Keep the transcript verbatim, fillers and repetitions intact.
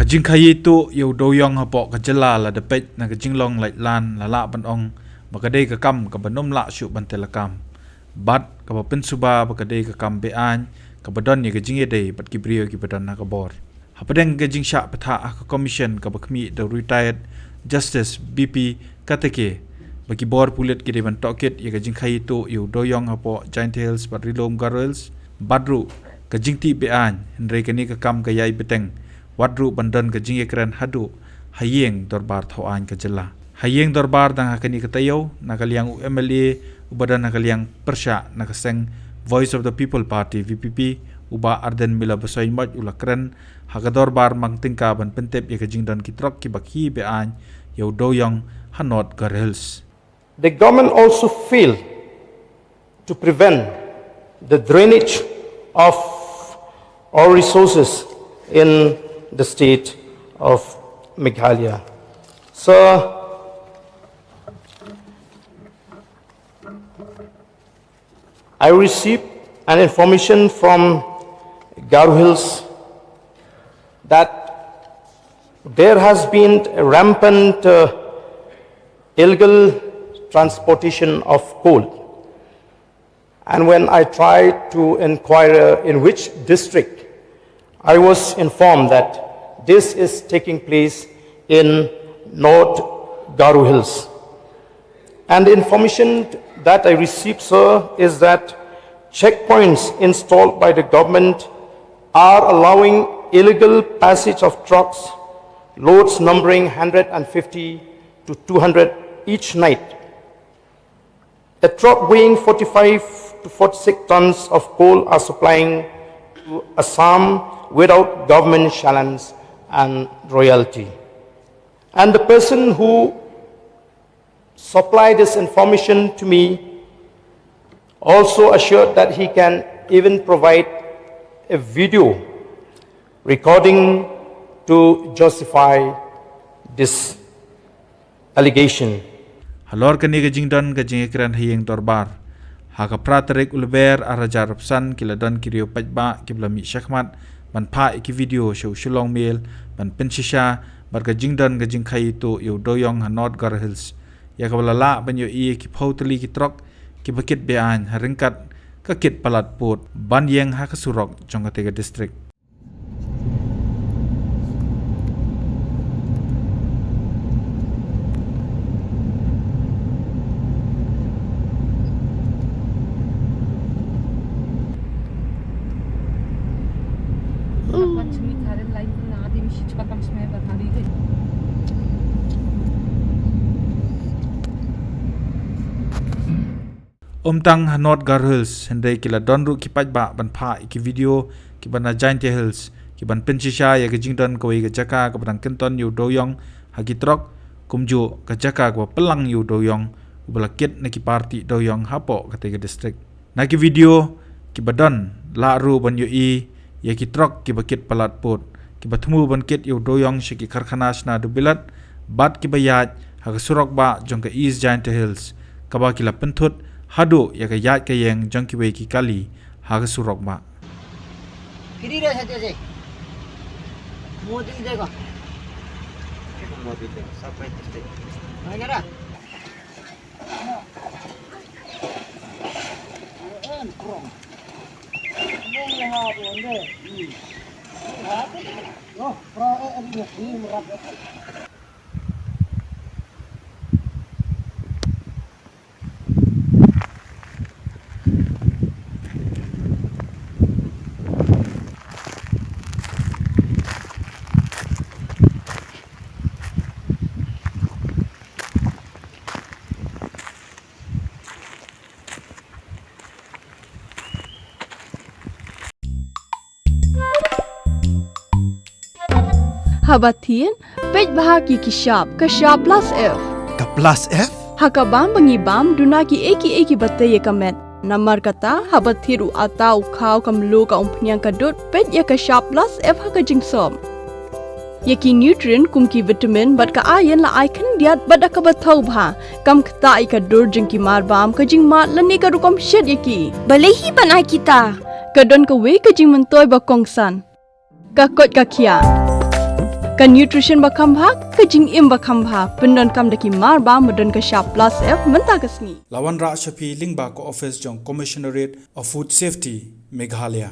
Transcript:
Jingkhaii tuh ïa u dewïong hapoh ka jylla la da peit na ka jinglong laitlan, la lah ban ong ba ka dei ka kam kaba nym lah shuh ban tyllakam, bad kaba pynsuba ba ka dei ka kam be-aiñ kaba don ïa ka jingïadei bad ki briew kiba don ha ka bor. Hapdeng ka jingshah pathah ha ka commission kaba khmih da u retired Justice B P Kateke ba ki bor pulit ki dei ban tohkit ïa ka jingkhaii tuh ïa u dewïong hapoh Jaintia Hills bad Ri-lum Garo Hills, bad ruh ka jingtih be-aiñ, hynrei kane ka kam ka ïai bteng, wat ruh ban don ka jingïakren haduh ha ïing dorbar thawaiñ ka jylla. Ha ïing dorbar dang ha kane ka taïew, na ka liang u M L A uba don ha ka liang pyrshah na ka seng Voice of the People Party, V P P, u Bah Ardent Miller Basaiawmoit, u la kren ha ka dorbar mang tyngka ban pyntip ïa ka jingdon ki trok kiba khaii be-aiñ ïa u dewïong ha North Garo Hills. The government also failed to prevent the drainage of our resources in the state of Meghalaya. So, I received an information from Garo Hills that there has been rampant, uh, illegal transportation of coal. And when I tried to inquire in which district, I was informed that this is taking place in North Garo Hills. And the information that I received, sir, is that checkpoints installed by the government are allowing illegal passage of trucks, loads numbering one hundred fifty to two hundred each night. A truck weighing forty-five to forty-six tons of coal are supplying to Assam without government challenge and royalty. And the person who supplied this information to me also assured that he can even provide a video recording to justify this allegation. Halor kane ka jingdon ka jingïakren ha ïing dorbar, ha ka phra tarik u Lber ar hajar arphew san, ki la don ki riew paidbah kiba la mih shakhmat ban phah ïa ki video sha u Shillong Mail ban pynshisha bad ka jingdon ka jingkhaii tuh ïa u dewïong ha North Garo Hills, ïa kaba la lah ban ïohi ïa ki phew tylli ki trok kiba kit be-aiñ ha ryngkat ka kit palat pud ban ïeng ha ka surok jong katei ka district. Ym tang ha North Garo Hills, hynrei ki la don ruh ki paidbah ban phah ïa ki video kiba na Jaintia Hills, kiban pynshisha ïa ka jingdon kawei ka jaka kaba dang kynton ïa u dewïong ha ki trok, kumjuh ka jaka kaba pynlang ïa u dewïong uba la kit na ki parti dewïong hapoh katei ka district. Na ki video kiba don, lah ruh ban ïohi ïa ki trok kiba kit palat pud, kiba thmu ban kit ïa u dewïong sha ki karkhana shna dewbilat, bad kiba ïaid ha ka surok bah jong ka East Jaintia Hills, kaba ki la pynthut haduh ïa ka ïaid ka ïeng jong kiwei ki kali ha ka surok bah. Haba thied, peit bha ki ki shap, ka shap plus F. Ka plus F? Ha ka bam ba ngi bam, duna kiei kiei kiba tei ïa ka met. Namar kata, haba thied u atta, u khaw, ka mluh, ka umphniang, ka dud, peit ïa ka shap plus F ha ka jingsop. Ïa ki nutrient kum ki vitamin bad ka iron la ai khyndiat bad da kaba thaw bha. Kam ktah ïa ka dur jong ki marbam, ka jingmad lane ka rukom shet ïa ki. Balei hi ban ai kita? Ka don kawei ka jingmyntoi ba kongsan. Ka koit ka khiah. Ka nutrition ba kham bha, ka jingim ba kham bha, pyndonkam da ki mar ba ma don ka shap plus F mynta ka sngi. La wanrah sha phi lyngba ka office jong Commissionerate of Food Safety, Meghalaya.